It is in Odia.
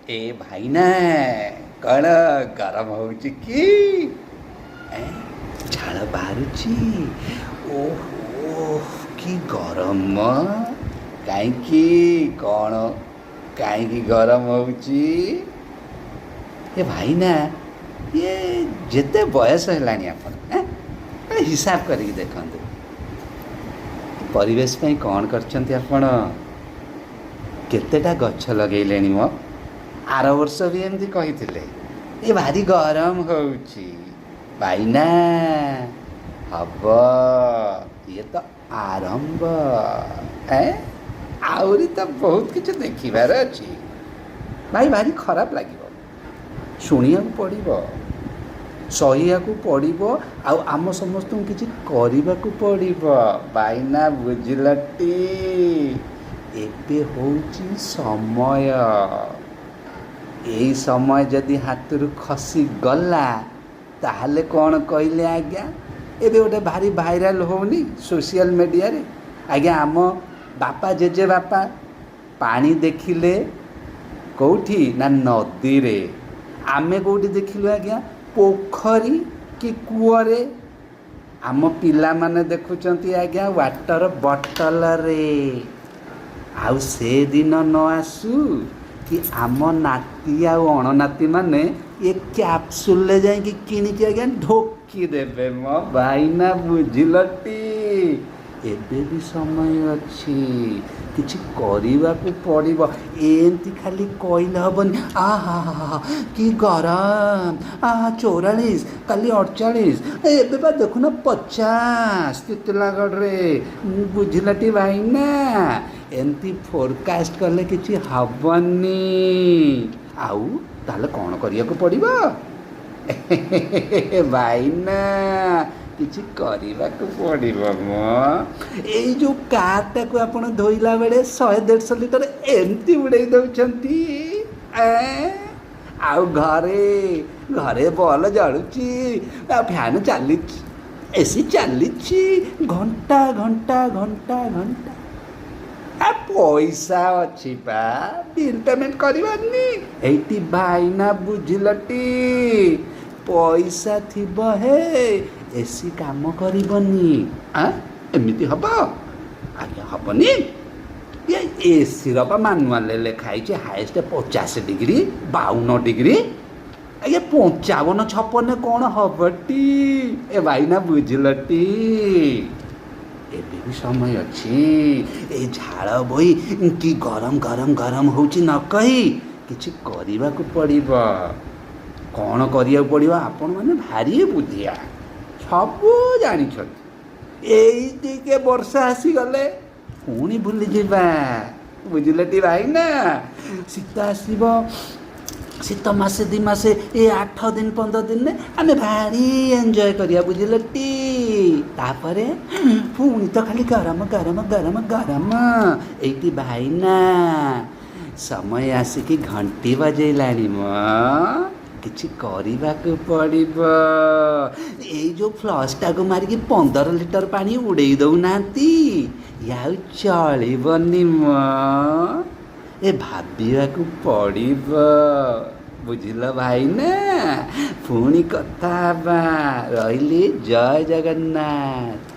ଏ ଭାଇନା, କ'ଣ ଗରମ ହେଉଛି କି? ଝାଳ ବାହାରୁଛି? ଓହୋ, କି ଗରମ! କାହିଁକି, କ'ଣ କାହିଁକି ଗରମ ହେଉଛି? ଏ ଭାଇନା, ଇଏ ଯେତେ ବୟସ ହେଲାଣି ଆପଣ ହିସାବ କରିକି ଦେଖନ୍ତୁ, ପରିବେଶ ପାଇଁ କ'ଣ କରିଛନ୍ତି ଆପଣ? କେତେଟା ଗଛ ଲଗେଇଲେଣି ମ? ଆର ବର୍ଷ ବି ଏମିତି କହିଥିଲେ, ଏ ଭାରି ଗରମ ହେଉଛି। ଭାଇନା, ହବ, ଇଏ ତ ଆରମ୍ଭ। ଆହୁରି ତ ବହୁତ କିଛି ଦେଖିବାର ଅଛି ଭାଇ। ଭାରି ଖରାପ ଲାଗିବ, ଶୁଣିବାକୁ ପଡ଼ିବ, ସହିବାକୁ ପଡ଼ିବ, ଆଉ ଆମ ସମସ୍ତଙ୍କୁ କିଛି କରିବାକୁ ପଡ଼ିବ। ଭାଇନା, ବୁଝିଲଟି? ଏବେ ହେଉଛି ସମୟ। ଏଇ ସମୟ ଯଦି ହାତରୁ ଖସିଗଲା, ତାହେଲେ କ'ଣ କହିଲେ ଆଜ୍ଞା? ଏବେ ଗୋଟେ ଭାରି ଭାଇରାଲ ହେଉନି ସୋସିଆଲ ମିଡ଼ିଆରେ ଆଜ୍ଞା? ଆମ ବାପା, ଜେଜେ ବାପା ପାଣି ଦେଖିଲେ କେଉଁଠି ନା ନଦୀରେ। ଆମେ କେଉଁଠି ଦେଖିଲୁ ଆଜ୍ଞା? ପୋଖରୀ କି କୂଅରେ। ଆମ ପିଲାମାନେ ଦେଖୁଛନ୍ତି ଆଜ୍ଞା ୱାଟର ବଟଲରେ। ଆଉ ସେଦିନ ନ ଆସୁ କି ଆମ ନାତି ଆଉ ଅଣନାତିମାନେ ଏ କ୍ୟାପସୁଲରେ ଯାଇକି କିଣିକି ଆଜ୍ଞା ଢୋକି ଦେବେ ମୋ। ଭାଇନା, ବୁଝିଲଟି? ଏବେ ବି ସମୟ ଅଛି, କିଛି କରିବାକୁ ପଡ଼ିବ। ଏମିତି ଖାଲି କହିଲେ ହେବନି, ଆହା କି ଗରମ, ଆହା 44, କାଲି 48, ଏବେ ବା ଦେଖୁନ 50 ତିତଲାଗଡ଼ରେ। ବୁଝିଲଟି ଭାଇନା? ଏମିତି ଫୋରକାଷ୍ଟ କଲେ କିଛି ହେବନି। ଆଉ ତାହେଲେ କ'ଣ କରିବାକୁ ପଡ଼ିବ ଭାଇନା? କିଛି କରିବାକୁ ପଡ଼ିବ ମ। ଏଇ ଯେଉଁ କାର୍ଟାକୁ ଆପଣ ଧୋଇଲା ବେଳେ 100 150 ଲିଟର ଏମିତି ଉଡ଼େଇ ଦେଉଛନ୍ତି, ଆଉ ଘରେ ଘରେ ବଲ୍ ଜଳୁଛି, ଆଉ ଫ୍ୟାନ୍ ଚାଲିଛି, ଏସି ଚାଲିଛି ଘଣ୍ଟା ଘଣ୍ଟା ଘଣ୍ଟା ଘଣ୍ଟା। ଆ ପଇସା ଅଛି ପା, ବିଲ୍ ପେମେଣ୍ଟ କରିବନି। ଏଇଠି ଭାଇନା, ବୁଝିଲଟି? ପଇସା ଥିବ ହେ, ଏସି କାମ କରିବନି। ଆ ଏମିତି ହବ ଆଜ୍ଞା? ହବନି। ଇଏ ଏସିର ବା ମାନୁଆଲରେ ଲେଖା ହେଇଛି ହାଏଷ୍ଟ 50 ଡିଗ୍ରୀ, 52 ଡିଗ୍ରୀ। ଆଜ୍ଞା, 55 56 କ'ଣ ହବଟି? ଏ ଭାଇନା, ବୁଝିଲଟି? ଏବେ ବି ସମୟ ଅଛି। ଏଇ ଝାଳ ବୋହି କି ଗରମ ଗରମ ଗରମ ହେଉଛି ନ କହି କିଛି କରିବାକୁ ପଡ଼ିବ। କ'ଣ କରିବାକୁ ପଡ଼ିବ? ଆପଣମାନେ ଭାରି ବୁଦ୍ଧିଆ, ସବୁ ଜାଣିଛନ୍ତି। ଏଇ ଟିକେ ବର୍ଷା ଆସିଗଲେ ପୁଣି ଭୁଲିଯିବା। ବୁଝିଲେଟି ଭାଇନା? ଶୀତ ଆସିବ, ଶୀତ ମାସେ 2 ମାସେ, ଏ 8 ଦିନ 15 ଦିନରେ ଆମେ ଭାରି ଏନ୍ଜୟ କରିବା, ବୁଝିଲେଟି? ତାପରେ ପୁଣି ତ ଖାଲି ଗରମ ଗରମ ଗରମ ଗରମ। ଏଇଠି ଭାଇନା, ସମୟ ଆସିକି ଘଣ୍ଟି ବଜେଇଲାଣି ମ, କିଛି କରିବାକୁ ପଡ଼ିବ। ଏଇ ଯେଉଁ ଫ୍ଲସ୍ଟାକୁ ମାରିକି 15 ଲିଟର ପାଣି ଉଡ଼େଇ ଦେଉନାହାନ୍ତି, ଇଏ ଆଉ ଚଳିବନି ମ। ଏ ଭାବିବାକୁ ପଡ଼ିବ। ବୁଝିଲ ଭାଇନା? ପୁଣି କଥା ହେବା। ରହିଲି, ଜୟ ଜଗନ୍ନାଥ।